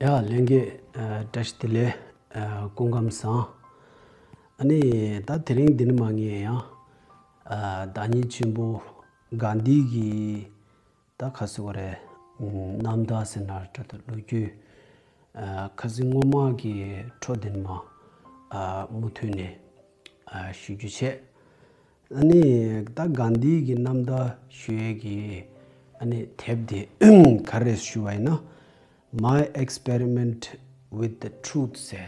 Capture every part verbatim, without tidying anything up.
ཡ་ལྷན་རྒྱས། ཨ་བཀྲ་ཤིས་བདེ་ལེགས། ཨ་སྐུ་ཁམས་བཟང་། ཨ་ནི་ད་དེ་རིང་འདི་ནས་མར་ངས་ཡང་ཨ་བདག་ཉིད་ཆེན་པོ་གྷན་དྷི་གི་ད་ག་ཟེར་དགོས་རེད། ཨམ་རྣམ་ཐར་ཟེར་ན་འདྲ་འདུག་ལོ་རྒྱུས། ཨ་ཁ་སང་སྔོན་མ་གི་འཕྲོ་འདི་ནས་མར་ཨ་མུ་མཐུད་ནས་ཨ་ཞུ་རྒྱུ་བྱས། ཨ་ནི་ད་གྷན་དྷི་གི་རྣམ་ཐར་ཞུ་ཡས་ཀྱི་ཨ་ནི་དེབ་དེ་ག་རེ་ཞུ་བ་ཡིན་ན། My Experiment with the Truth ཟེར་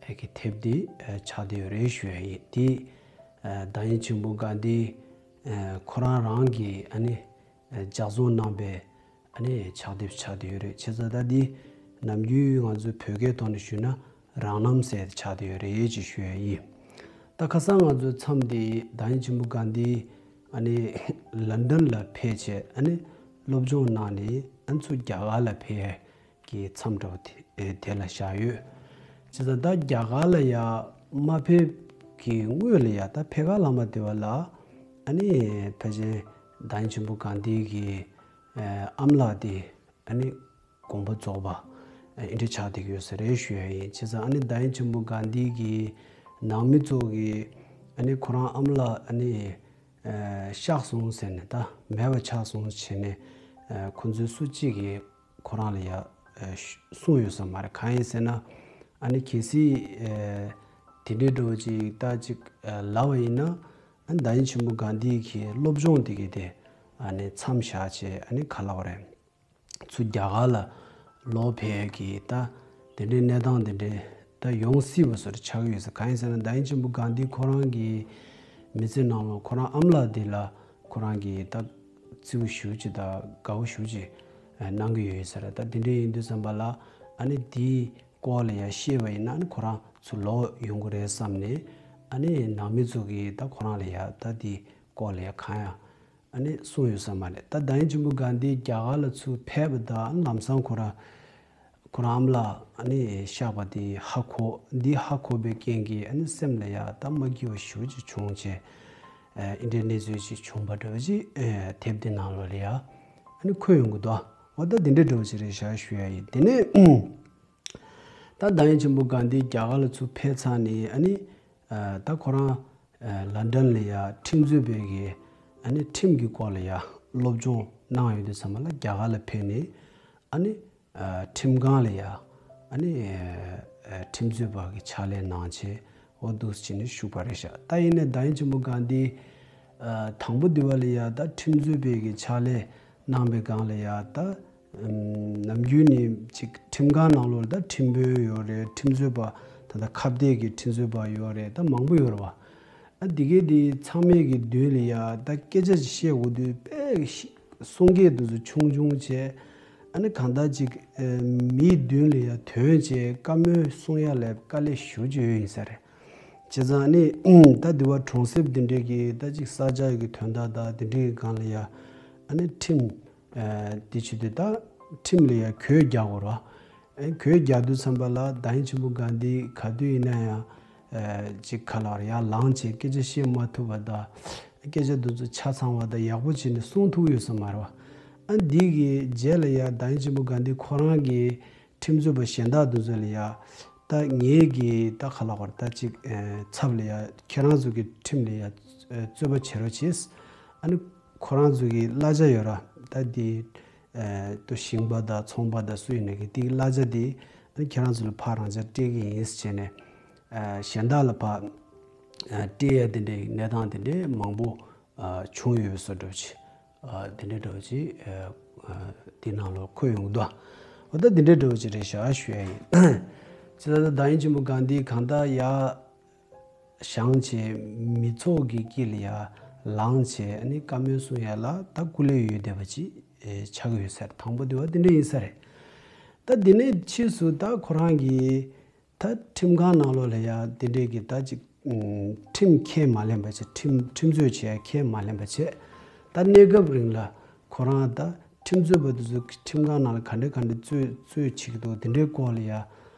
ཨ་གི་དེབ་དེ་ཨ་ཆགས་བསྡད་ཡོད་རེད་ཞུ་ཡས་ཡིན། དེ་ཨ་བདག་ཉིད་ཆེན་པོ་གྷན་དྷི་ཨ་ཁོ་རང་རང་གི་ཨ་ནི་ཨ་ལྗགས་རྩོམ་གནང་པའི་ཨ་ནི་ཕྱག་དེབ་ཆགས་བསྡད་ཡོད་རེད། བྱས་ཙང་ད་འདི་ནམ་རྒྱུན་ང་ཚོའི་བོད་སྐད་ཐོག་ནས་ཞུས་ན་རང་རྣམ་ཟེར་ཆགས་བསྡད་ཡོད་རེད་ཅེས་ཞུ་ཡ་ཡིན། ད་ཁ་སང་ང་ཚོའི་མཚམས་འདི་བདག་ཉིད་ཆེན་པོ་གྷན་དྷི་ཨ་ནི་ལན་ཌན་ལ་ཕེབས་བྱས་ཨ་ནི་སློབ་སྦྱོང་གནང་ནས་ཨ་ནི་ཚུར་རྒྱ་གར་ལ་ཕེབས་ཡ་གི་མཚམས་འདྲ་བོ་དེ་དེ་ལ་བཞག་ཡོད། བྱས་ཙང་ད་རྒྱ་གར་ལ་ཡ་མ་ཕེབས་ཀྱི་སྔོན་ལ་ཡ་ད་ཕེབས་ཁ་ལ་མ་བསྡད་པ་ལ་ཨ་ནི་ཕལ་ཆེར་བདག་ཉིད་ཆེན་པོ་གྷན་དྷི་གི་ཨ་ཨ་མ་ལགས་དེ་ཨ་ནི་དགོངས་པ་རྫོགས་པ་ཨ་འདྲ་ཆགས་བསྡད་ཀྱི་ཡོད་ས་རེད་ཞུ་ཡ་ཡིན། བྱས་ཙང་ཨ་ནི་བདག་ཉིད་ཆེན་པོ་གྷན་དྷི་གི་ནང་མི་ཚོ་གིས་ཨ་ནི་ཁོ་རང་ཨ་མ་ལགས་ཨ་ནི་ཨ་གཤགས་སོང་ཟེར་ནས་ད་མེད་པ་ཆགས་སོང་བྱས་ནས་ཨ་ཁོ་ཚོའི་སུ་གཅིག་གིས་ཁོ་རང་ལ་ཡ་ཨ་གསུངས་ཡོད་ས་མ་རེད། གང་ཡིན་ཟེར་ན་ཨ་ནི་གལ་སྲིད་ཨ་དེ་འདྲའི་འདྲ་བོ་ཅིག་ད་ཅིག་ཨ་ལབ་པ་ཡིན་ན་ཨ་ནི་བདག་ཉིད་ཆེན་པོ་གྷན་དྷི་གི་སློབ་སྦྱོང་དེ་གི་དེ་ཨ་ནི་མཚམས་བཞག་བྱས་ཨ་ནི་ག་ལབ་པ་རེད། ཚུར་རྒྱ་གར་ལ་ལོག་ཕེབས་ཀྱི་ད་དེ་འདྲའི་གནས་སྟངས་དེ་འདྲའི་ད་ཡོང་སྲིད་པ་བཟོ་འདྲ་ཆགས་ཀྱི་ཡོད་ས། གང་ཡིན་ཟེར་ན་བདག་ཉིད་ཆེན་པོ་གྷན་དྷི་ཁོ་རང་གི་མི་ཚེ་ནང་ལ་ཁོ་རང་ཨ་མ་ལགས་འདི་ལ་ཁོ་རང་གིས་ད་བརྩི་བ་ཞེ་པོ་ཅིག་དང་དགའ་བོ་ཞེ་པོ་ཅིག་གནང་གི་ཡོད་ས་རེད། ད་དེ་འདྲ་ཡིན་དུས་ཙམ་པ་ལ་ཨ་ནི་དེའི་སྐོར་ལ་ཡ་ཤེས་པ་ཡིན་ན་ཨ་ནི་ཁོ་རང་ཚུར་ལོག་ཡོང་གི་རེད་བསམ་ནས་ཨ་ནི་ནང་མི་ཚོ་གིས་ད་ཁོ་རང་ལ་ཡ་ད་དེའི་སྐོར་ལ་ཡ་གང་ཡང་ཨ་ནི་གསུངས་ཡོད་ས་མ་རེད། ད་བདག་ཉིད་ཆེན་པོ་གྷན་དྷི་རྒྱ་གར་ལ་ཚུར་ཕེབས་པ་དང་ལམ་སང་ཁོ་རང་ཁོ་རང་ཨ་མ་ལགས་ཨ་ནི་གཤགས་པ་དེ་ཧ་གོ། འདི་ཧ་གོ་བའི་རྐྱེན་གྱིས་ཨ་ནི་སེམས་ལ་ཡ་ད་མ་སྐྱིད་པ་ཞེ་པོ་ཅིག་བྱུང་བྱས་ཨ་འདྲའི་གནས་ཚུལ་ཅིག་བྱུང་བ་འདྲ་བོ་ཅིག་ཨ་དེབ་དེ་ནང་ལོགས་ལ་ཡ་ཨ་ནི་འཁོད་ཡོང་གི་འདུག་འོ་ད་འདི་འདྲ་འདྲ་བོ་ཅིག་རེད་ཤག་ཞུ་ཡ་ཡིན། དེ་ནས་ད་བདག་ཉིད་ཆེན་པོ་གྷན་དྷི་རྒྱ་གར་ལ་ཚུར་ཕེབས་ཚར་ནས་ཨ་ནི་ཨ་ད་ཁོ་རང་ཨ་ལན་ཌན་ལ་ཡ་ཁྲིམས་རྩོད་པའི་གི་ཨ་ནི་ཁྲིམས་ཀྱི་སྐོར་ལ་ཡ་སློབ་སྦྱོང་གནང་ཡོང་དུས་ཙམ་པ་ལ་རྒྱ་གར་ལ་ཕེབས་ནས་ཨ་ནི་ཨ་ཁྲིམས་ཁང་ལ་ཡ་ཨ་ནི་ཨ་ཁྲིམས་རྩོད་པ་གི་ཕྱག་ལས་གནང་བྱས་འོ་འདུག་སེ་བྱས་ནས་བཞུགས་པ་རེད་ཤག་ད་ཡིན་ནའི་བདག་ཉིད་ཆེན་པོ་གྷན་དྷི་ཨ་དང་པོ་དེ་བ་ལ་ཡ་ད་ཁྲིམས་རྩོད་པའི་གི་ཕྱག་ལས་གནང་པའི་སྒང་ལ་ཡ་ད་ཨམ་ནམ་རྒྱུན་ནས་ཅིག་ཁྲིམས་ཁང་ནང་ལོགས་ལ་ད་ཁྲིམས་དཔོན་ཡོད་རེད། ཁྲིམས་རྩོད་པ་ད་ལྟ་ཁ་གཏད་ཀྱི་ཁྲིམས་རྩོད་པ་ཡོད་རེད། ད་མང་པོ་ཡོད་རེད་བ། ཨ་འདི་གའི་འདི་ཚང་མའི་གི་མདུན་ལ་ཡ་ད་སྐད་ཆ་ཅིག་བཤད་དགོས་དུས་དཔེ་ཤི་གསུང་སྐད་དེ་ཚོ་ཆུང་ཆུང་བྱས་ཨ་ནི་གང་ལྟར་ཅིག་ཨ་མིའི་མདུན་ལ་ཡ་ཐོན་བྱས་བཀའ་མོལ་གསུང་ཡ་ལ་དཀའ་ལས་ཞེ་པོ་ཅིག་ཡོད་ཡིན་ས་རེད། བྱས་ཙང་ཨ་ནི་ད་འདི་བ་གྲོང་གསེབ་འདི་འདྲའི་གི་ད་ཅིག་ས་ཆ་གི་དོན་དག་དང་འདི་འདྲའི་གི་སྒང་ལ་ཡ་ཨ་ནི་ཁྲིམས་ཨ་འདི་བྱེད་དུས་ད་ཁྲིམས་ལ་ཡ་གུས་རྒྱག་དགོས་རེད་བ། ཨ་གུས་རྒྱག་དུས་ཙམ་པ་ལ་བདག་ཉིད་ཆེན་པོ་གྷན་དྷི་ག་དུས་ཡིན་ན་ཡང་ཨ་ཅིག་ག་ལབ་རེད་ཡར་ལངས་བྱས་སྐད་ཆ་བཤད་མ་ཐུབ་པ་དང་སྐད་ཆ་འདི་ཚོ་ཆ་ཚང་བ་དང་ཡག་པོ་བྱས་ནས་གསུང་ཐུབ་ཀྱི་ཡོད་ས་མ་རེད་བ། ཨ་འདི་གི་རྗེས་ལ་ཡ་བདག་ཉིད་ཆེན་པོ་གྷན་དྷི་ཁོ་རང་གི་ཁྲིམས་རྩོད་པ་གཞན་དག་དེ་ཚོ་ལ་ཡ། ད་ངེད་ཀྱིས་ད་ག་ལབ་དགོས་རེད། ད་ཅིག་ཨ་ཚབ་ལ་ཡ་ཁྱེད་རང་ཚོ་གི་ཁྲིམས་ལ་ཡ་ཨ་རྩོད་པ་བྱེད་རོགས་བྱེད། ཨ་ནི་ཁོ་རང་ཚོ་གི་གླ་ཆ་ཡོད་ར། ད་འདི་ཨ་ཏོ་ཞིང་པ་དང་ཚོང་པ་དང་སུ་ཡིན་ན་གི་དེ་གི་གླ་ཆ་དེ་ཨ་ནི་ཁྱེད་རང་ཚོ་ལ་ཕར་རང་འཇགས་སྤྲད་ཀྱི་ཡིན་ཟེར་བྱས་ནས་ཨ་གཞན་དག་ལ་ཕར་ཨ་སྤྲད་ཡ་དེ་འདྲའི་གནས་སྟངས་དེ་འདྲའི་མང་པོ་ཨ་བྱུང་ཡོད་པའི་བཟོ་འདྲ་ཅིག་ཨ་དེ་འདྲའི་འདྲ་བོ་ཅིག་ཨ་ཨ་དེ་ནང་ལོགས་འཁོད་ཡོང་གི་འདུག་འོ་ད་དེ་འདྲའི་འདྲ་བོ་ཅིག་རེད་ཤག་ཞུ་ཡ་ཡིན། ཅི་ལྟར་ད་བདག་ཉིད་ཆེན་པོ་གྷན་དྷི་གང་ལྟར་ཡར་བཞེངས་བྱས་མི་ཚོགས་ཀྱི་དཀྱིལ་ལ་ཡར་ལངས་བྱས་ཨ་ནི་བཀའ་མོལ་གསུང་ཡ་ལ་ད་སྐུ་ལས་ཡོལ་བསྡད་པ་ཅིག་ཨེ་ཆགས་ཀྱི་ཡོད་ས་རེད། དང་པོ་དེ་བ་དེ་འདྲ་ཡིན་ས་རེད། ད་དེ་ནས་ཕྱིས་སུ་ད་ཁོ་རང་གིས་ད་ཁྲིམས་ཁང་ནང་ལོགས་ལ་ཡ་དེ་འདྲས་ཀྱི་ད་ཅིག་ཨུམ་ཁྲིམས་ཁས་མ་ལེན་པ་བྱས། ཁྲིམས་ཁྲིམས་རྩོད་བྱས་ཁས་མ་ལེན་པ་བྱས། ད་གནས་སྐབས་རིང་ལ་ཁོ་རང་ད་ཁྲིམས་རྩོད་པ་དེ་ཚོ་ཁྲིམས་ཁང་ནང་ལ་ག་འདྲས་ག་འདྲས་རྩོད་རྩོད་བྱེད་ཀྱི་འདུག་དེ་འདྲའི་སྐོར་ལ་ཡ་ཨ་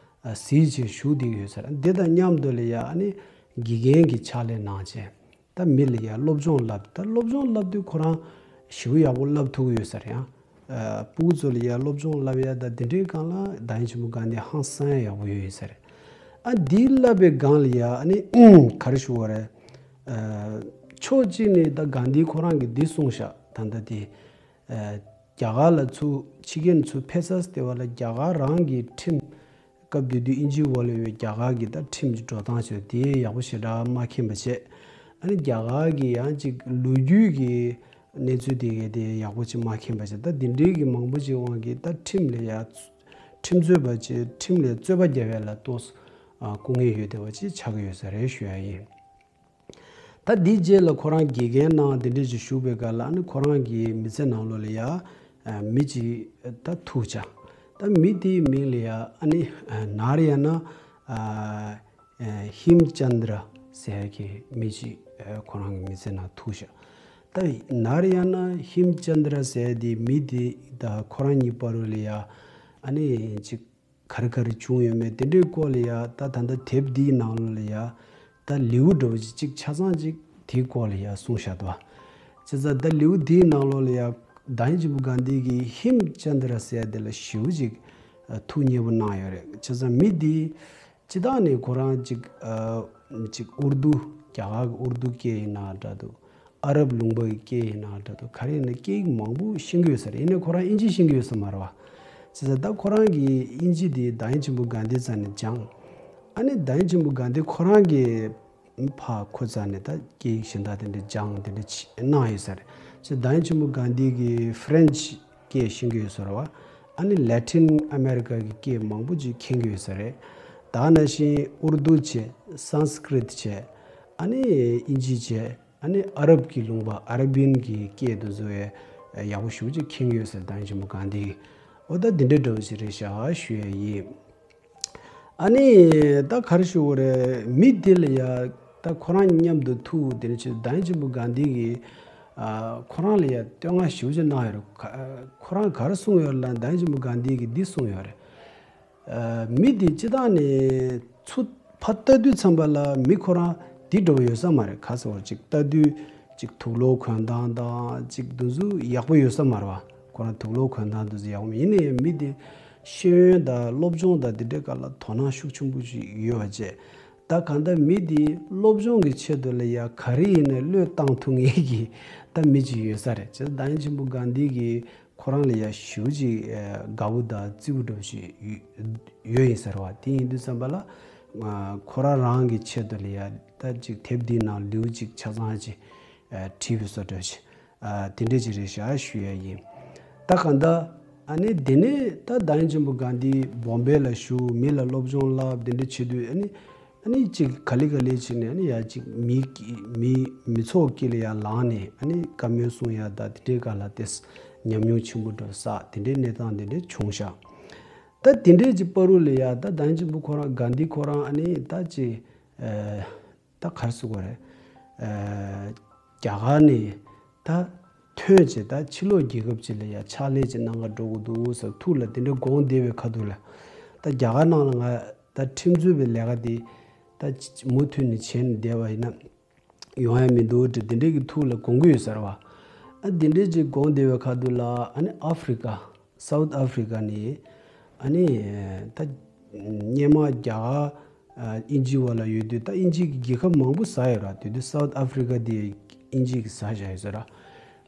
གཟིགས་བྱས་བཞུགས་བསྡད་ཀྱི་ཡོད་ས་རེད། འདི་དང་མཉམ་དུ་ལ་ཡ་ཨ་ནི་དགེ་རྒན་གྱི་ཕྱག་ལས་གནང་བྱས། ད་མི་ལ་ཡ་སློབ་སྦྱོང་བསླབ། ད་སློབ་སྦྱོང་བསླབ་དུས་ཁོ་རང་ཞེ་པོ་ཡག་པོ་བསླབ་ཐུབ་ཀྱི་ཡོད་ས་རེད་ཨང་ ཨ་སྤུ་གུ་ཚོ་ལ་ཡ་སློབ་སྦྱོང་བསླབ་ཡ་ད་དེ་འདྲའི་སྒང་ལ་བདག་ཉིད་ཆེན་པོ་གྷན་དྷི་ཧང་སང་ཡ་ཡག་པོ་ཡོད་ཡིན་ས་རེད། ཨ་འདི་བསླབ་པའི་སྒང་ལ་ཡ་ཨ་ནི་ག་རེ་ཞུ་བ་རེད། ཨ་ཕྱོགས་གཅིག་ནས་ད་གྷན་དྷི་ཁོ་རང་གིས་འདི་གསུངས་ཤག་ད་ལྟ་དེ་ཨ་རྒྱ་གར་ལ་ཚུར་ཕྱི་རྒྱལ་ཚུར་ཕེབས་ས་ལྟེ་བ་ལ་རྒྱ་གར་རང་གི་ཁྲིམས། སྐབས་དེ་དུས་དབྱིན་ཇིའི་འོག་ལ་ཡོད་རྒྱ་གར་གྱི་ད་ཁྲིམས་ཀྱི་འགྲོ་སྟངས་བྱས་དེ་ཡག་པོ་ཞེ་དྲག་མ་མཁྱེན་པ་བྱས། ཨ་ནི་རྒྱ་གར་གྱི་ཡང་ཅིག་ལོ་རྒྱུས་ཀྱི་གནས་ཚུལ་དེ་གའི་དེ་ཡག་པོ་ཅིག་མ་མཁྱེན་པ་བྱས། ད་དེ་འདྲའི་གི་མང་པོ་ཅིག་དབང་གིས་ད་ཁྲིམས་ལ་ཡ་ཁྲིམས་རྩོད་པ་བྱས་ཁྲིམས་ལ་རྩོད་པ་རྒྱག་ཡ་ལ་ཏོག་ཙམ་སྐུ་ངལ་ཡོད་བསྡད་པ་ཅིག་ཆགས་ཀྱི་ཡོད་ས་རེད་ཞུ་ཡ་ཡིན། ད་འདིའི་རྗེས་ལ་ཁོ་རང་དགེ་རྒན་ནང་དེ་འདྲས་ཅིག་ཞུགས་པའི་སྐབས་ལ་ཨ་ནི་ཁོ་རང་གི་མི་ཚེ་ནང་ལོགས་ལ་ཡ་ཨ་མི་ཅིག་ད་ཐུག་ཅག་ད་མི་དེའི་མིང་ལ་ཡ་ཨ་ནི་ཨ་ནར་ཡ་ན་ཨ་ཨ་ཧིམ་ཅན་དྲ་ཟེར་གྱི་མི་ཅིག་ཨ་ཁོ་རང་གི་མི་ཚེ་ནང་ཐུག་ཤག་ད་ནར་ཡ་ན་ཧིམ་ཅན་དྲ་ཟེར་དེ་མི་དེ་ད་ཁོ་རང་གཉིས་བར་ལ་ཡ་ཨ་ནི་ཅིག་ག་རེ་ག་རེ་བྱུང་ཡོད་མེད་དེ་འདྲའི་སྐོར་ལ་ཡ་ད་ད་ལྟ་དེབ་འདིའི་ནང་ལོགས་ལ་ཡ་ད་ལེའུ་འདྲ་བོ་ཅིག་ཅིག་ཆ་ཚང་ཅིག་དེའི་སྐོར་ལ་ཡ་གསུངས་བཞག་འདུག་བ། བྱས་ཙང་ད་ལེའུ་འདིའི་ནང་ལོགས་ལ་ཡ་བདག་ཉིད་ཆེན་པོ་གྷན་དྷི་གིས་ཧིམ་ཅན་དྲ་ཟེར་དེ་ལ་ཞེ་པོ་ཅིག་ཐུགས་མཉེས་པོ་གནང་ཡོད་རེད། བྱས་ཙང་མི་འདིས་སྤྱིར་བཏང་ནས་ཁོ་རང་ཅིག་ཨ་ཅིག་ཨུར་དུ་རྒྱ་གར་གྱི་ཨུར་དུ་སྐད་ཡིན་ན་འདྲ་འདུག་ཨ་རབ་ལུང་པ་གི་སྐད་ཡིན་ན་འདྲ་འདུག་ག་རེ་ཡིན་ན་སྐད་ཡིག་མང་པོ་ཤེས་ཀྱི་ཡོད་ས་རེད། ཡིན་ནའི་ཁོ་རང་དབྱིན་ཇི་ཤེས་ཀྱི་ཡོད་ས་མ་རེད་བ། བྱས་ཙང་ད་ཁོ་རང་གིས་དབྱིན་ཇི་དེ་བདག་ཉིད་ཆེན་པོ་གྷན་དྷི་རྩ་ནས་སྦྱངས། ཨ་ནི་བདག་ཉིད་ཆེན་པོ་གྷན་དྷི་ཁོ་རང་གིས་ཕར་ཁོ་རྩ་ནས་ད་སྐད་ཡིག་གཞན་དག་དེ་འདྲ་སྦྱངས་དེ་འདྲ་བྱས་གནང་ཡོད་ས་རེད། བྱས་བདག་ཉིད་ཆེན་པོ་གྷན་དྷི་གིས་ཧྥ་རན་ཆི་སྐད་ཤེས་ཀྱི་ཡོད་ས་རེད་བ། ཨ་ནི་ལེ་ཊིན་ཨ་མེ་རི་ཀ་གི་སྐད་མང་པོ་ཅིག་མཁྱེན་གྱི་ཡོད་ས་རེད། ད་ནང་བཞིན་ཨུར་དུ་བྱས། སཾ་སྐྲྀཏ་བྱས། ཨ་ནི་དབྱིན་ཇི་བྱས། ཨ་ནི་ཨ་རབ་ཀྱི་ལུང་པ་ཨ་ར་བིན་གྱི་སྐད་དེ་ཚོ་ཡང་ཡག་པོ་ཞེ་པོ་ཅིག་མཁྱེན་གྱི་ཡོད་ས་རེད། བདག་ཉིད་ཆེན་པོ་གྷན་དྷི། འོ་ད་འདི་འདྲའི་འདྲ་བོ་ཞིག་རེད་ཤག་ཞུ་ཡ་ཡིན། ཨ་ནི་ད་ག་རེ་ཞུ་དགོས་རེད། མི་དེ་ལ་ཡ་ད་ཁོ་རང་མཉམ་དུ་ཐུག་དེ་ནས་ཆེད་དུ་བདག་ཉིད་ཆེན་པོ་གྷན་དྷི་གིས་ཨ་ཁོ་རང་ལ་ཡ་བསྟོད་བསྔགས་ཞེ་པོ་ཅིག་གནང་ཡོད་རེད། ཁ་ཁོ་རང་ག་རེ་གསུངས་ཡོད་ལབ་ན་བདག་ཉིད་ཆེན་པོ་གྷན་དྷི་གིས་འདི་གསུངས་ཡོད་རེད། ཨ་མི་དེ་སྤྱིར་བཏང་ནས་ཚུར་ཕར་ལྟ་དུས་ཙམ་པ་ལ་མི་ཁོ་རང་འདི་འདྲ་བོ་ཡོད་ས་མ་རེད། ག་ཟེར་བ་ཅིག་ལྟ་དུས་ཅིག་དུག་ལོག་གོན་སྟངས་དང་ཅིག་དེ་ཚོ་ཡག་པོ་ཡོད་ས་མ་རེད་བ། ཁོ་རང་དུག་ལོག་གོན་སྟངས་དེ་ཚོ་ཡག་པོ་མེད། ཡིན་ན་ཡང་མི་དེ་ཤེས་ཡོན་དང་སློབ་སྦྱོང་དང་དེ་འདྲའི་སྐོར་ལ་དོ་སྣང་ཤུགས་ཆེན་པོ་ཞིག་ཡོད་པ་བྱས། ད་གང་ལྟར་མི་དེ་སློབ་སྦྱོང་གི་ཆེད་དུ་ལ་ཡ་ག་རེ་ཡིན་ནའི་བློས་བཏང་ཐུབ་མཁན་གྱི་ད་མི་ཅིག་ཡོད་ས་རེད། བྱས་ཙང་བདག་ཉིད་ཆེན་པོ་གྷན་དྷི་གིས་ཁོ་རང་ལ་ཡ་ཞེ་པོ་ཅིག་ཨ་དགའ་པོ་དང་བརྩི་བོ་འདྲ་པོ་ཞིག་ཡོད་ཡོད་ཡིན་ས་རེད་བ། དེ་ཡིན་དུས་ཙམ་པ་ལ་ཨ་ཁོ་རང་རང་གི་ཆེད་དུ་ལ་ཡ་ད་ཅིག་དེབ་འདིའི་ནང་ལེའུ་ཅིག་ཆ་ཚང་ཅིག་ཨ་བྲིས་པའི་བཟོ་འདྲ་ཞིག་ཨ་དེ་འདྲ་ཅིག་རེད་ཤག་ཞུ་ཡ་ཡིན། ད་གང་ལྟར་ཨ་ནི་དེ་ནས་ད་བདག་ཉིད་ཆེན་པོ་གྷན་དྷི་བོམ་བེ་ལ་བཞུགས། མི་ལ་སློབ་སྦྱོང་བསླབ། དེ་འདྲ་བྱེད་དུས་ཨ་ནི་ཨ་ནི་ཅིག་ག་ལེ་ག་ལེ་བྱས་ནས་ཨ་ནི་ཡ་ཅིག་མི་མི་མི་ཚོགས་དཀྱིལ་ལ་ཡར་ལངས་ནས་ཨ་ནི་བཀའ་མོལ་གསུང་ཡ་ད་དེ་འདྲའི་སྒང་ལ་ཏོག་ཙམ་ཉམས་མྱོང་ཆེན་པོ་འདྲ་བསགས། དེ་འདྲའི་གནས་སྟངས་དེ་འདྲ་བྱུང་ཤག་ད་དེ་འདྲའི་ཅིག་བར་དུ་ལ་ཡ་ད་བདག་ཉིད་ཆེན་པོ་ཁོ་རང་གྷན་དྷི་ཁོ་རང་ཨ་ནི་ད་ཅིག་ཨ་ད་ག་རེ་ཟེར་དགོས་རེད། ཨ་རྒྱ་གར་ནས་ད་ཐོན་བྱས་ད་ཕྱི་ལོགས་རྒྱལ་ཁབ་ཅིག་ལ་ཡ་ཕྱག་ལས་ཅིག་གནང་ག་འགྲོ་དགོས་འདུག་ཟེར་ཐུགས་ལ་དེ་འདྲ་དགོངས་བསྡད་པའི་ཁ་ཐུག་ལ། ད་རྒྱ་གར་ནང་ལ་ང་ད་ཁྲིམས་རྩོད་པའི་ལས་ཀ་དེ་ད་མུ་མཐུད་ནས་བྱས་ནས་བསྡད་པ་ཡིན་ན་ཡོང་ཡ་མི་འདུག་དེ་དེ་འདྲའི་གི་ཐུགས་ལ་དགོངས་ཀྱི་ཡོད་ས་རེད་བ། ཨ་དེ་འདྲའི་ཅིག་དགོངས་བསྡད་པའི་ཁ་ཐུག་ལ་ཨ་ནི་ཨ་ཧྥི་རི་ཀ་སའུ་ཐི་ཨ་ཧྥི་རི་ཀ་ནས་ཨ་ནི་ད་སྔོན་མ་རྒྱ་གར་ཨ་དབྱིན་ཇི་བ་ལ་ཡོད་དུས་ད་དབྱིན་ཇི་གི་རྒྱལ་ཁབ་མང་པོ་ཟ་ཡོད་ར། དེ་དུས་སའུ་ཐི་ཨ་ཧྥི་རི་ཀ་དེ་དབྱིན་ཇི་གིས་ཟ་བཞག་ཡོད་ས་ར།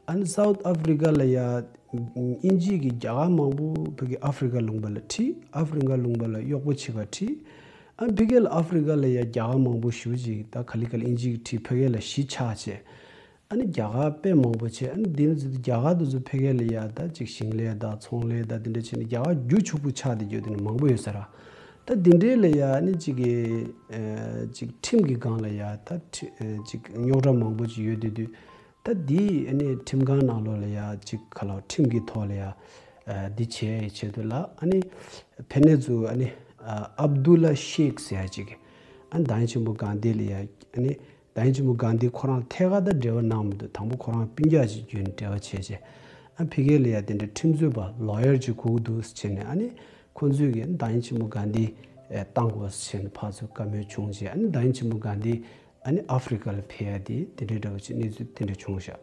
ཨ་ནི་སའུ་ཐི་ཨ་ཧྥི་རི་ཀ་ལ་ཡ་དབྱིན་ཇི་གིས་རྒྱ་གར་མང་པོ་ཕ་གི་ཨ་ཧྥི་རི་ཀ་ལུང་པ་ལ་ཁྲིད། ཨ་ཧྥི་རི་ཀ་ལུང་པ་ལ་གཡོག་པོ་བྱེད་ག་ཁྲིད། ཨ་ཕ་གི་ལ་ཨ་ཧྥི་རི་ཀ་ལ་ཡ་རྒྱ་གར་མང་པོ་ཞེ་པོ་ཅིག་ད་ག་ལེ་ག་ལེ་དབྱིན་ཇི་གིས་ཁྲིད། ཕ་གི་ལ་གཞིས་ཆགས་བྱས། ཨ་ནི་རྒྱ་གར་དཔེ་མང་པོ་བྱས། ཨ་ནི་དེ་ནི་ཚོ་རྒྱ་གར་དེ་ཚོ་ཕ་གི་ལ་ཡ་ད་ཅིག་ཞིང་ལས་དང་ཚོང་ལས་དང་དེ་འདྲ་བྱས་ནས་རྒྱ་གར་རྒྱུ་ཕྱུག་པོ་ཆགས་བསྡད་རྒྱུ་དེ་ནི་མང་པོ་ཡོད་ས་ར། ད་དེ་འདྲའི་ལ་ཡ་ཨ་ནི་ཅིག་གི་ཨ་ཅིག་ཁྲིམས་ཀྱི་སྒང་ལ་ཡ་ད་ཁྲི་ཨ་ཅིག་རྙོག་དྲ་མང་པོ་ཅིག་ཡོད་དུས་དུས། ད་འདི་ཨ་ནི་ཁྲིམས་ཁང་ནང་ལོགས་ལ་ཡ་ཅིག་ག་ལ་ཁྲིམས་ཀྱི་ཐོག་ལ་ཡ་ཨ་འདི་བྱས་ཡི་ཆེད་དུ་ལ་ཨ་ནི་ཕེ་ནེ་ཚུ་ཨ་ནི་ཨ་ཨབ་དུ་ལ་ཤེག་ཟེར་ཡ་ཅིག་ཨ་ནི་བདག་ཉིད་ཆེན་པོ་གྷན་དྷི་ལ་ཡ་ཨ་ནི་བདག་ཉིད་ཆེན་པོ་གྷན་དྷི་ཁོ་རང་ཐད་ཀར་ད་འབྲེལ་བ་གནང་མི་འདུག་དང་པོ་ཁོ་རང་སྤུན་ཀྱག་ཅིག་བརྒྱུད་ནས་འབྲེལ་བ་བྱས་བྱས། ཨ་ཕ་གི་ལ་ཡ་དེ་འདྲ་ཁྲིམས་རྩོད་པ་ལོ་ཡར་ཅིག་དགོས་ཀྱི་འདུག་ཟེར་བྱས་ནས་ཨ་ནི་ཁོ་ཚོས་ཀྱི་བདག་ཉིད་ཆེན་པོ་གྷན་དྷི་ཨེ་བཏང་དགོས་ཟེར་བྱས་ནས་ཕར་ཚུར་བཀའ་མོལ་བྱུང་རྗེས་ཨ་ནི་བདག་ཉིད་ཆེན་པོ་གྷན་དྷི་ཨ་ནི་ཨ་ཧྥི་རི་ཀ་ལ་ཕེབས་ཡ་དེ་དེ་འདྲའི་འདྲ་བོ་ཅིག་གནས་ཚུལ་དེ་འདྲ་བྱུང་ཤག་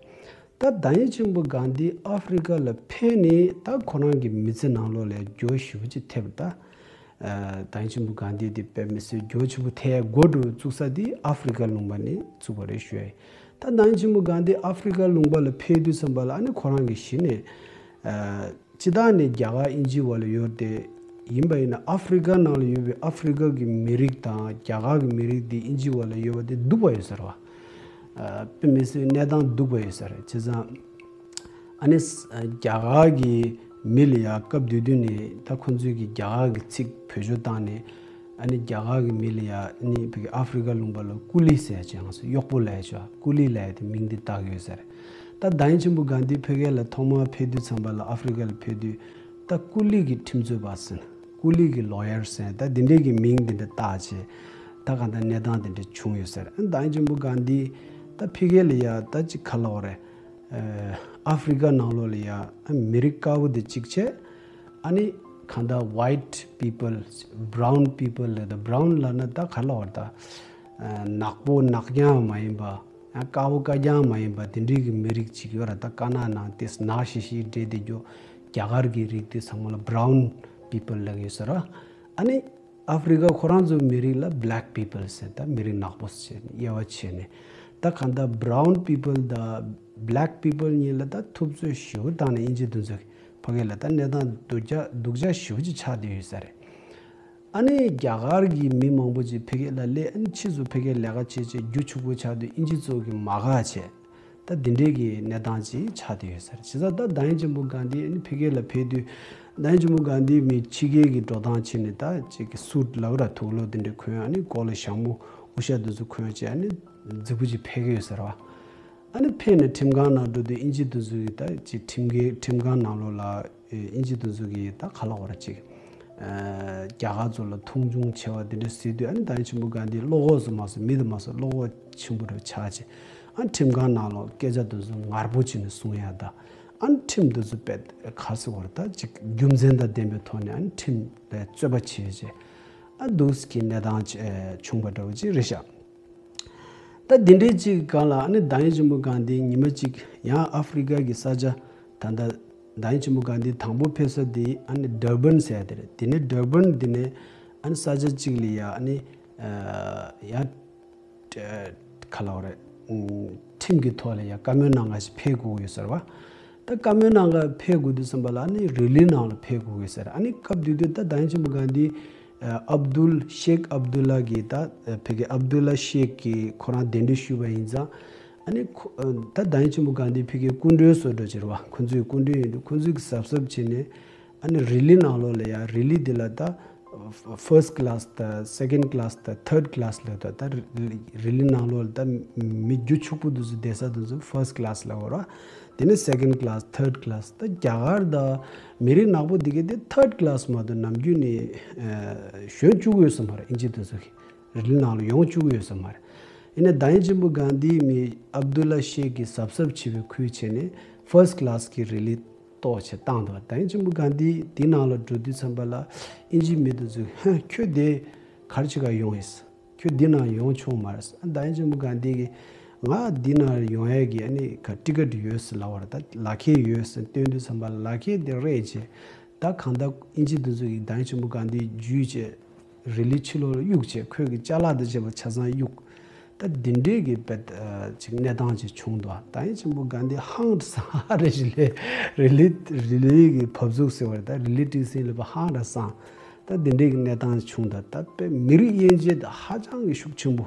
ད་བདག་ཉིད་ཆེན་པོ་གྷན་དྷི་ཨ་ཧྥེ་རི་ཀ་ལ་ཕེབས་ནས་ད་ཁོ་རང་གི་མི་ཚེ་ནང་ལོགས་ལ་འགྱུར་བ་ཞེ་པོ་ཅིག་ཐེབས། ད་ཨ་བདག་ཉིད་ཆེན་པོ་གྷན་དྷི་དེ་དཔེ་མི་སྲིད་འགྱུར་བ་ཆེན་པོ་ཐེབས་འགོ་འཛུགས་ས་དེ་ཨ་ཧྥེ་རི་ཀ་ལུང་པ་ནས་བཙུགས་པ་རེད་ཞུ་ཡ་ཡིན། ད་བདག་ཉིད་ཆེན་པོ་གྷན་དྷི་ཨ་ཧྥེ་རི་ཀ་ལུང་པ་ལ་ཕེབས་དུས་ཙམ་པ་ལ་ཨ་ནི་ཁོ་རང་གི་གཞི་ནས་ཨ་སྤྱིར་བཏང་ནས་རྒྱ་གར་དབྱིན་ཇི་བར་ལ་ཡོད་དེ་ཡིན་པ་ཡིན་ན་ཨ་ཧྥེ་རི་ཀ་ནང་ལ་ཡོད་པའི་ཨ་ཧྥེ་རི་ཀ་གི་མི་རིགས་དང་རྒྱ་གར་གི་མི་རིགས་དེ་དབྱིན་ཇི་བར་ལ་ཡོད་པ་དེ་སྡུག་པ་ཡོད་ས་རེད་བ། ཨ་དཔེ་མི་སྲིད་གནས་སྟངས་སྡུག་པ་ཡོད་ས་རེད། བྱས་ཙང་ཨ་ནི་ས་རྒྱ་གར་གི་མི་ལ་ཡ་སྐབས་དེ་དུས་ནས་ད་ཁོ་ཚོས་ཀྱི་རྒྱ་གར་གི་ཚིག་བེད་སྤྱོད་བཏང་ནས་ཨ་ནི་རྒྱ་གར་གི་མི་ལ་ཡ་ཨ་ནི་ཕ་གི་ཨ་ཧྥེ་རི་ཀ་ལུང་པ་ལ་ཀུ་ལི་ཟེར་ཡ་ཅིག་ཡང་སོ་གཡོག་པོ་ལབ་ཡ་ཅིག་ཀུ་ལི་ལབ་ཡ་དེ་མིང་དེ་བཏགས་ཡོད་ས་རེད། ད་བདག་ཉིད་ཆེན་པོ་གྷན་དྷི་ཕ་གི་ལ་ཐོག་མར་ཕེབས་དུས་ཙམ་པ་ལ་ཨ་ཧྥེ་རི་ཀ་ལ་ཕེབས་དུས་ད་ཀུ་ལི་གི་ཁྲིམས་རྩོད་པ་ཟེར་ན་ཀུ་ལི་གི་ལོ་ཡར་ཟེར་ན་ད་དེ་འདྲས་ཀྱི་མིང་དེ་འདྲ་བཏགས་བྱས་ད་གང་ལྟར་གནས་སྟངས་དེ་འདྲ་བྱུང་ཡོད་ས་རེད། ཨ་ནི་བདག་ཉིད་ཆེན་པོ་གྷན་དྷི་ད་ཕ་གི་ལ་ཡ་ད་ཅིག་ག་ལབ་དགོས་རེད། ཨ་ཧྥེ་རི་ཀ་ནང་ལོགས་ལ་ཡ་ཨ་མི་རིགས་དཀར་པོ་དེ་གཅིག་བྱས། ཨ་ནི་གང་ལྟར་white people, brown people ལབ་ད་brown ལབ་ན་ད་ག་ལབ་དགོས་རེད། ད་ཨ་ནག་པོ་ནག་རྐྱང་མ་ཡིན་པ། ཨ་དཀར་པོ་དཀར་རྐྱང་མ་ཡིན་པ་དེ་འདྲའི་གི་མི་རིགས་ཅིག་ཡོད་རེད། ད་དཀར་ནག་ནང་དེ་ནག་ཤིག་ཤིག་འདྲེས་བསྡད་རྒྱུ་རྒྱ་གར་གི་རིགས་དེ་ཚང་མ་ལ་brown people ལབ་ཡོད་ས་རེད། ཨ་ནི་ཨ་ཧྥེ་རི་ཀ་ཁོ་རང་ཚོའི་མི་རིགས་ལ་black people ཟེར། ད་མི་རིགས་ནག་པོ་ཟེར་དབྱེ་བ་ཕྱེ་ནས་ད་གང་ལྟར་brown people དང་black people གཉིས་ལ་ད་འཐབ་རྩོད་ཞེ་པོ་བཏང་ནས་དབྱིན་ཇི་དེ་ཚོས་ཕ་གི་ལ་ད་གནས་སྟངས་སྡུག་ཅག་སྡུག་ཅག་ཞེ་པོ་ཅིག་ཆགས་བསྡད་ཡོད་ས་རེད། ཨ་ནི་རྒྱ་གར་གྱི་མི་མང་པོ་ཅིག་ཕ་གི་ལ་སླེབས། ཨ་ནི་ཕྱིས་སུ་ཕ་གི་ལས་ཀ་བྱེད་བྱེད་རྒྱུ་ཕྱུག་པོ་ཆགས་དུས་དབྱིན་ཇི་ཚོ་གིས་མ་དགའ་བྱས། ད་འདི་འདྲའི་གི་གནས་སྟངས་ཅིག་ཆགས་བསྡད་ཡོད་ས་རེད། བྱས་ཙང་ད་བདག་ཉིད་ཆེན་པོ་གྷན་དྷི་ཨ་ནི་ཕ་གི་ལ་ཕེབས་དུས་བདག་ཉིད་ཆེན་པོ་གྷན་དྷི་མི་ཕྱི་རྒྱལ་གྱི་འགྲོ་སྟངས་བྱས་ནས་ད་ཅིག་གི་སུཊ་ལབ་ར་དུག་ལོག་འདི་འདྲ་གོན། ཨ་ནི་མགོ་ལ་ཞྭ་མོ་དབུ་ཞྭ་འདི་ཚོ་གོན་བྱས་ཨ་ནི་རྫིག་པོ་ཅིག་ཕེབས་ཀྱི་ཡོད་ས་རེད་བ། ཨ་ནི་ཕེབས་ནས་ཁྲིམས་ཁང་ནང་འགྲོ་དུས་དབྱིན་ཇི་དེ་ཚོ་གིས་ད་ཅིག་ཁྲིམས་འགལ་ཁྲིམས་ཁང་ནང་ལོགས་ལ་དབྱིན་ཇི་དེ་ཚོ་གིས་ད་ག་ལབ་དགོས་རེད། ཅིག་ཨ་རྒྱ་གར་ཚོ་ལ་མཐོང་ཆུང་ཆེ་བ་དེ་འདྲ་ཟེར་དུས་ཨ་ནི་བདག་ཉིད་ཆེན་པོ་གྷན་དྷི་བློ་ཁོག་ཙམ་མ་སོང་མི་དེ་མ་སོང་བློ་ཁོག་ཆེན་པོ་རུ་ཆགས་བྱས། ཨ་ཁྲིམས་ཁང་ནང་ལོགས་སྐད་ཆ་དེ་ཚོ་ངར་པོ་བྱས་ནས་གསུང་ཡ་ད། ཨ་ཁྲིམས་དེ་ཚོ་དཔེ་ག་རེ་ཟེར་དགོས་རེད། ད་ཅིག་རྒྱུ་མཚན་དང་ལྡན་པའི་ཐོག་ནས་ཨ་ཁྲིམས་ལ་རྩོད་པ་བྱས་བྱས་ཨ་འདུག་སེ་གི་གནས་སྟངས་ཅིག་བྱུང་བ་འདྲ་བོ་ཅིག་རེད་ཤག་ད་འདི་འདྲའི་ཅིག་སྒང་ལ་ཨ་ནི་བདག་ཉིད་ཆེན་པོ་གྷན་དྷི་ཉི་མ་གཅིག་ཡང་ཨ་ཧྥེ་རི་ཀ་གི་ས་ཆ་ད་ལྟ་བདག་ཉིད་ཆེན་པོ་གྷན་དྷི་དང་པོ་ཕེབས་ས་དེ་ཨ་ནི་ཌར་བན་ཟེར་ཡ་དེ་རེད། དེ་ནས་ཌར་བན་དེ་ནས་ཨ་ནི་ས་ཆ་གཅིག་ལ་ཡ་ཨ་ནི་ཡ་ག་ལབ་དགོས་རེད། ཁྲིམས་ཀྱི་ཐོག་ལ་ཡ་བཀའ་མོལ་གནང་ག་ཞིག་ཕེབས་དགོས་ཡོད་ས་རེད་བ། ད་བཀའ་མོལ་གནང་ག་ཕེབས་དགོས་དུས་ཙམ་པ་ལ་ཨ་ནི་རི་ལི་ནང་ལ་ཕེབས་དགོས་ཡོད་ས་རེད། ཨ་ནི་སྐབས་དེ་དུས་ད་བདག་ཉིད་ཆེན་པོ་གྷན་དྷི་ཨ་ཨབ་དུལ་ཤེག་ཨབ་དུལ་ལ་གི་ད་ཕ་གི་ཨབ་དུལ་ལ་ཤེག་གི་ཁོ་རང་གདན་འདྲེན་ཞུས་པ་ཡིན་ཙང་། ཨ་ནི་ཁོ་ད་བདག་ཉིད་ཆེན་པོ་གྷན་དྷི་ཕ་གི་སྐུ་མགྲོན་བཟོ་འདྲ་བྱས་རེད་བ། ཁོ་ཚོའི་སྐུ་མགྲོན་ཡིན་དུས་ཁོ་ཚོས་གི་གཟབ་གཟབ་བྱས་ནས་ཨ་ནི་རི་ལི་ནང་ལོགས་ལ་ཡ་རི་ལི་འདི་ལ་ད་first class དང་second class དང་third class ལབ་འདུག་ད་རི་ལི་ནང་ལོགས་ལ་ད་མི་རྒྱུ་ཕྱུག་པོ་དེ་ཚོ་བསྡད་ས་དེ་ཚོ་first class ལབ་དགོས་རེད་བ། དེ་ནས་second class, third class ད་རྒྱ་གར་ད་མི་རིགས་ནག་པོ་འདི་གའི་དེ་third class མ་གཏོགས་ནམ་རྒྱུན་ནས་ཨ་ཞོན་བཅུག་གི་ཡོད་ས་མ་རེད། དབྱིན་ཇི་དེ་ཚོ་གིས་རི་ལི་ནང་ལ་ཡོང་བཅུག་གི་ཡོད་ས་མ་རེད། ཡིན་ནའི་བདག་ཉིད་ཆེན་པོ་གྷན་དྷི་མི་ཨབ་དུ་ལ་ཤེག་གིས་གཟབ་གཟབ་བྱེད་པའི་ཁུལ་བྱས་ནས་first class གི་རི་ལི་གཏོགས་བྱས་བཏང་འདུག་བདག་ཉིད་ཆེན་པོ་གྷན་དྷི་དེ་ནང་ལ་འགྲོ་དུས་ཙམ་པ་ལ་དབྱིན་ཇི་མི་དེ་ཚོས་ཧ་ཁྱོད་དེ་ག་རེ་བྱེད་ག་ཡོང་ཡིན། ཁྱོད་འདི་ནང་ཡོང་ཆོག་མ་རེད། ཨ་བདག་ཉིད་ཆེན་པོ་གྷན་དྷི་གིས་ང་འདི་ནང་ཡོང་ཡས་ཀྱི་ཨ་ནི་ག་ཊི་ཀེ་ཊི་ཡོད་ཟེར་ལབ་པ་རེད། ད་ལག་ཁྱེར་ཡོད་ཟེར་སྟོན་དུས་ཙམ་པ་ལ་ལག་ཁྱེར་དེ་རེད་བྱས། ད་གང་ལྟར་དབྱིན་ཇི་དེ་ཚོ་གིས་བདག་ཉིད་ཆེན་པོ་གྷན་དྷི་འཇུས་བྱས་རི་ལི་ཕྱི་ལོགས་ལ་གཡུགས་བྱས་ཁོས་ཀྱི་ཅ་ལག་དང་བཅས་པ་ཆ་ཚང་གཡུགས། ད་འདི་འདྲའི་གི་དཔེ་ཅིག་གནས་སྟངས་ཅིག་བྱུང་འདུག་བདག་ཉིད་ཆེན་པོ་གྷན་དྷི་ཧང་སང་རེ་ཞིག་ལས་རི་ལི་རི་ལི་གི་བབས་ཚུགས་ཟེར་བ་རེད། ད་རི་ལི་ཊི་སི་ལ་བ་ཧང་ར་སང་། ད་འདི་འདྲའི་གི་གནས་སྟངས་བྱུང་ད། ད་དཔེ་མི་རིགས་དབྱེ་འབྱེད་ད་ཧ་ཅང་གི་ཤུགས་ཆེན་པོ།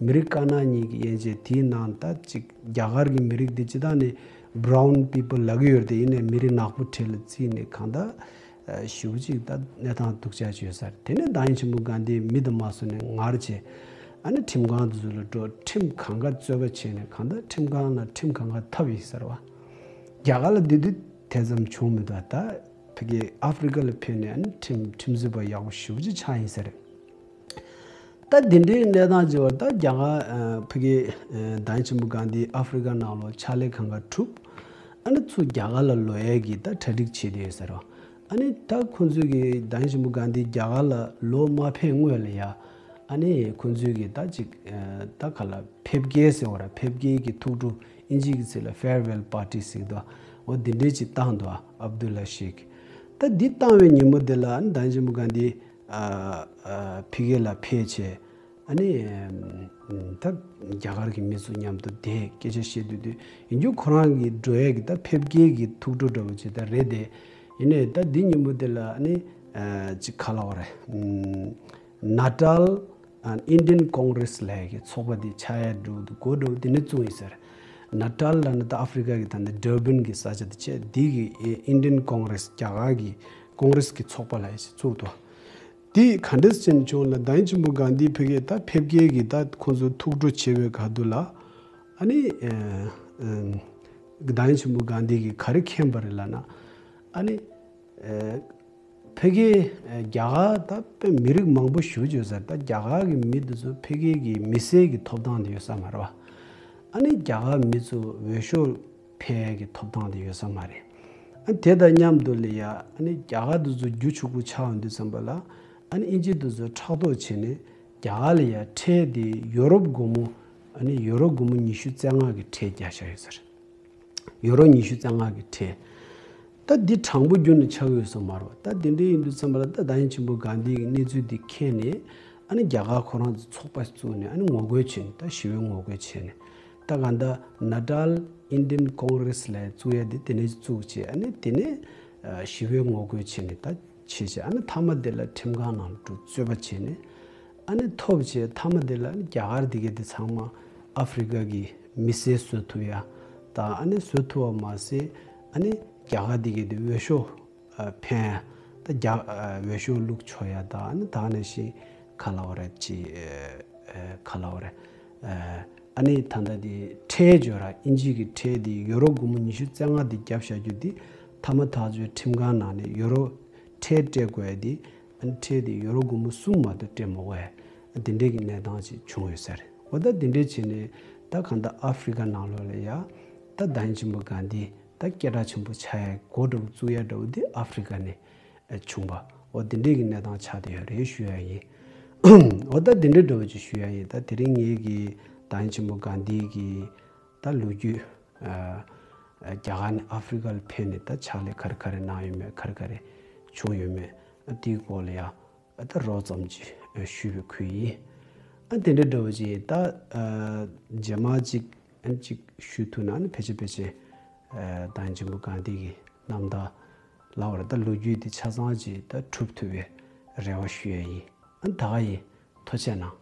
མི་རིགས་དཀར་ནག་གཉིས་ཀྱི་དབྱེ་འབྱེད་དེའི་ནང་ད་ཅིག་རྒྱ་གར་གྱི་མི་རིགས་འདི་སྤྱིར་བཏང་ནས་brown people ལབ་ཀྱི་ཡོད་རེད། དེ་ཡིན་ནའི་མི་རིགས་ནག་པོ་གྲས་ལ་བརྩིས་ནས་གང་ད་ཞེ་པོ་ཅིག་ད་གནས་སྟངས་སྡུག་ཅག་ཅིག་ཡོད་ས་རེད། དེ་ནས་བདག་ཉིད་ཆེན་པོ་གྷན་དྷི་མི་དེ་མ་སོང་ནས་ངར་བྱས་ཨ་ནི་ཁྲིམས་ཁང་དེ་ཚོ་ལ་འགྲོ། ཁྲིམས་གང་ག་རྩོད་པ་བྱས་ནས་གང་ད་ཁྲིམས་ཁང་ལ་ཁྲིམས་གང་ག་ཐབས་ཡིན་ཟེར་བ། རྒྱ་གར་ལ་འདི་དུས་དེ་ཙམ་བྱུང་མི་འདུག་ད་ཕ་གི་ཨ་ཧྥེ་རི་ཀ་ལ་ཕེབས་ནས་ཨ་ནི་ཁྲིམས་ཁྲིམས་རྩོད་པ་ཡག་པོ་ཞེ་པོ་ཅིག་ཆགས་ཡིན་ས་རེད། ད་འདི་འདྲའི་གནས་སྟངས་ཅིག་བར་ད་རྒྱ་གར་ཨ་ཕ་གི་ཨ་བདག་ཉིད་ཆེན་པོ་གྷན་དྷི་ཨ་ཧྥེ་རི་ཀ་ནང་ལོགས་ཕྱག་ལས་གང་ག་གྲུབ། ཨ་ནི་ཚུར་རྒྱ་གར་ལ་ལོག་ཡས་ཀྱི་ད་གྲ་སྒྲིག་བྱེད་བསྡད་ཡོད་ཟེར་རོ། ཨ་ནི་ད་ཁོང་ཚོས་ཀྱི་བདག་ཉིད་ཆེན་པོ་གྷན་དྷི་རྒྱ་གར་ལ་ལོག་མ་ཕེབས་སྔོན་ལ་ཡ། ཨ་ནི་ཁོང་ཚོས་ཀྱི་ད་ཅིག་ཨ་ད་ག་ལ་ཕེབས་སྐྱེལ་ཟེར་བ་ར་ཕེབས་སྐྱེལ་གྱི་ཐུགས་སྤྲོ་ ཨིན་ཇི་གི་ཚིག་ལ་farewell party ཟེར་གི་འདུག་འོ་དེ་འདྲས་ཅིག་བཏང་འདུག་ཨབ་དུ་ལ་ཤེག་ད་འདི་བཏང་བའི་ཉིན་མོ་དེ་ལ་ཨ་ནི་བདག་ཉིད་ཆེན་པོ་གྷན་དྷི་ཨ་ཨ་ཕ་གི་ལ་ཕེབས་བྱས། ཨ་ནི་ཨམ་ད་རྒྱ་གར་གྱི་མི་ཚོ་མཉམ་དུ་དེ་སྐད་ཆ་བཤད་དུས་དུས་ཡིན་རྒྱུ་ཁོ་རང་གི་འགྲོ་ཡས་ཀྱི་ད་ཕེབས་སྐྱེལ་གྱི་ཐུགས་སྤྲོ་འདྲ་བོ་ཅིག་ད་རེད་དེ། ཡིན་ནའི་ད་འདི་ཉིན་མོ་དེ་ལ་ཨ་ནི་ཨ་ཅིག་ག་ལབ་དགོས་རེད། ཨམ་Natal Indian Congress ལབ་ཡས་ཀྱི་ཚོགས་པ་དེ་ཆགས་ཡས་འདྲ་བོ་འདུག་འགོ་འདྲ་བོ་དེ་ནས་བཙུགས་ཡིན་ཟེར། ནཱ་ཏཱལ་ལབ་ན་ད་ཨ་ཧྥེ་རི་ཀ་གི་ད་ནི་ཌར་བན་གྱི་ས་ཆ་དེ་བྱས། འདི་གི་ཨེ་Indian Congress རྒྱ་གར་གྱི་ཀོང་རེ་སི་གི་ཚོགས་པ་ལབ་ཡས་ཅིག་བཙུགས་འདུག་དེ་ག་འདྲས་ཅན་བྱུང་ལ་བདག་ཉིད་ཆེན་པོ་གྷན་དྷི་ཕ་གིར་ད་ཕེབས་སྐྱེལ་གྱི་ད་ཁོང་ཚོ་ཐུགས་སྤྲོ་བྱེད་པའི་ག་དུས་ལ་ཨ་ནི་ཨེ་ཨེ་བདག་ཉིད་ཆེན་པོ་གྷན་དྷི་གིས་ག་རེ་མཁྱེན་པ་རེད་ལབ་ན། ཨ་ནི་ཨེ་ཕ་གིར་ཨེ་རྒྱ་གར་ད་དཔེ་མི་རིགས་མང་པོ་བཞུགས་ཡོད་ས་རེད། ད་རྒྱ་གར་གྱི་མི་དེ་ཚོ་ཕ་གིར་གྱི་མི་སེར་གྱི་ཐོབ་ཐང་དེ་ཡོད་ས་མ་རེད་བ། ཨ་ནི་རྒྱ་གར་མི་ཚོ་འོས་ཤོག་འཕེན་ཡས་ཀྱི་ཐོབ་ཐང་དེ་ཡོད་ས་མ་རེད། ཨ་དེ་དང་མཉམ་དུ་ལ་ཡ་ཨ་ནི་རྒྱ་གར་དེ་ཚོ་རྒྱུ་ཕྱུག་པོ་ཆགས་ཡོང་དུས་ཙམ་པ་ལ་ཨ་ནི་ཨིན་ཇི་དེ་ཚོ་ཕྲག་དོག་བྱས་ནས་རྒྱ་གར་ལ་ཡ་ཁྲལ་དེ་ཡོ་རོབ་སྒོར་མོ་ཨ་ནི་ཡོ་རོབ་སྒོར་མོ་ཉི་ཤུ་རྩ་ལྔ་གི་ཁྲལ་བརྒྱབ་བཞག་ཡོད་ས་རེད། ཡོ་རོབ་ཉི་ཤུ་རྩ་ལྔ་གི་ཁྲལ། ད་འདི་དྲང་པོ་བརྒྱུད་ནས་ཆགས་ཀྱི་ཡོད་ས་མ་རེད་བ། ད་དེ་འདྲ་ཡིན་དུས་ཙམ་པ་ལ་ད་བདག་ཉིད་ཆེན་པོ་གྷན་དྷི་གི་གནས་ཚུལ་འདི་མཁྱེན་ནས་ཨ་ནི་རྒྱ་གར་ཁོ་རང་ཚོ་ཚོགས་པ་བཙུགས་ནས་ཨ་ནི་ངོ་རྒོལ་བྱས་ནས་ད་ཞི་བའི་ངོ་རྒོལ་བྱས་ནས་ད་གང་ལྟར་Natal Indian Congress ལབ་བཙུགས་ཡ་དེ་དེ་ནས་བཙུགས་བྱས། ཨ་ནི་དེ་ནས་ཨ་ཞི་བའི་ངོ་རྒོལ་བྱས་ནས་ད་བྱས་བྱས། ཨ་ནི་མཐའ་མ་དེ་ལ་ཁྲིམས་ཁང་ནང་ལ་འགྲོ་རྩོད་པ་བྱས་ནས་ཨ་ནི་ཐོབ་བྱས། མཐའ་མ་དེ་ལ་ཨ་ནི་རྒྱ་གར་དེ་གའི་དེ་ཚང་མ་ཨ་ཧྥེ་རི་ཀ་གི་མི་སེར་བཟོ་ཐུབ་ཡ་དང་། ཨ་ནི་བཟོ་ཐུབ་པ་མ་ཟད་ཨ་ནི་རྒྱ་གར་དེ་གའི་དེ་འོས་ཤོག་ཨ་འཕེན་ཡ་ད་རྒྱ་ཨ་འོས་ཤོག་བླུགས་ཆོག་ཡ་དང་། ཨ་ནི་ད་ནང་བཞིན་ག་ལབ་དགོས་རེད་ཅིག་ཨ་ག་ལབ་དགོས་རེད། ཨ་ཨ་ནི་ད་ལྟ་དེ་ཁྲལ་འཇོག་ར། ཨིན་ཇི་གི་ཁྲལ་དེ་ཡོ་རོབ་སྒོར་མོ་ཉི་ཤུ་རྩ་ལྔ་དེ་བརྒྱབ་བཞག་རྒྱུ་དེ་མཐའ་མ་ཐག་ཆོད་ཁྲིམས་ཁང་ནང་ནས་ཡོ་རོབ་ཁྲལ་སྤྲད་དགོས་ཡ་དེ། ཨ་ནི་ཁྲལ་དེ་ཡོ་རོབ་སྒོར་མོ་གསུམ་མ་གཏོགས་སྤྲད་མ་དགོས་ཡ། དེ་འདྲའི་གི་གནས་སྟངས་ཅིག་བྱུང་ཡོད་ས་རེད། འོ་ད་དེ་འདྲའི་བྱས་ནས་ད་གང་ལྟར་ཨ་ཧྥེ་རི་ཀ་ནང་ལོགས་ལ་ཡ་ད་བདག་ཉིད་ཆེན་པོ་གྷན་དྷི་ད་སྐད་གྲགས་ཆེན་པོ་ཆགས་ཡ་འགོ་འདྲ་བོ་བཙུགས་ཡ་འདྲ་བོ་དེ་ཨ་ཧྥེ་རི་ཀ་ནས་བྱུང་བ། འོ་དེ་འདྲའི་གི་གནས་སྟངས་ཆགས་བསྡད་ཡོད་རེད་ཞུ་ཡ་ཡིན། འོ་ད་དེ་འདྲའི་འདྲ་བོ་ཅིག་ཞུ་ཡ་ཡིན། ད་དེ་རིང་ངེད་ཀྱི་བདག་ཉིད་ཆེན་པོ་གྷན་དྷི་གི་ད་ལོ་རྒྱུས། ཨ་ཨ་རྒྱ་གར་ནས་ཨ་ཧྥེ་རི་ཀ་ལ་ཕེབས་ནས་ད་ཕྱག་ལས་ག་རེ་ག་རེ་གནང་ཡོད་མེད། ག་རེ་ག་རེ་བྱུང་ཡོད་མེད། ཨ་དེའི་སྐོར་ལ་ཡང་ཨ་ད་རོབ་ཙམ་ཅིག་ཨ་ཞུས་པའི་ཁུལ་ཡིན། ཨ་དེ་འདྲ་འདྲ་བོ་ཅིག་ད་ཨ་རྗེས་མ་ཅིག་ཨ་ཅིག་ཞུ་ཐུབ་ན་ཨ་ནི་ཕལ་ཆེར་ཕལ་ཆེར་ཨ་བདག་ཉིད་ཆེན་པོ་གྷན་དྷི་གི་རྣམ་ཐར་ལབ་དགོས་རེད། ད་ལོ་རྒྱུས་དེ་ཆ་ཚང་ཅིག་ད་གྲུབ་ཐུབ་པའི་རེ་བ་ཞུ་ཡ་ཡིན། ཨ་ད་ག་ཡིན། ཐུགས་རྗེ་གནང་།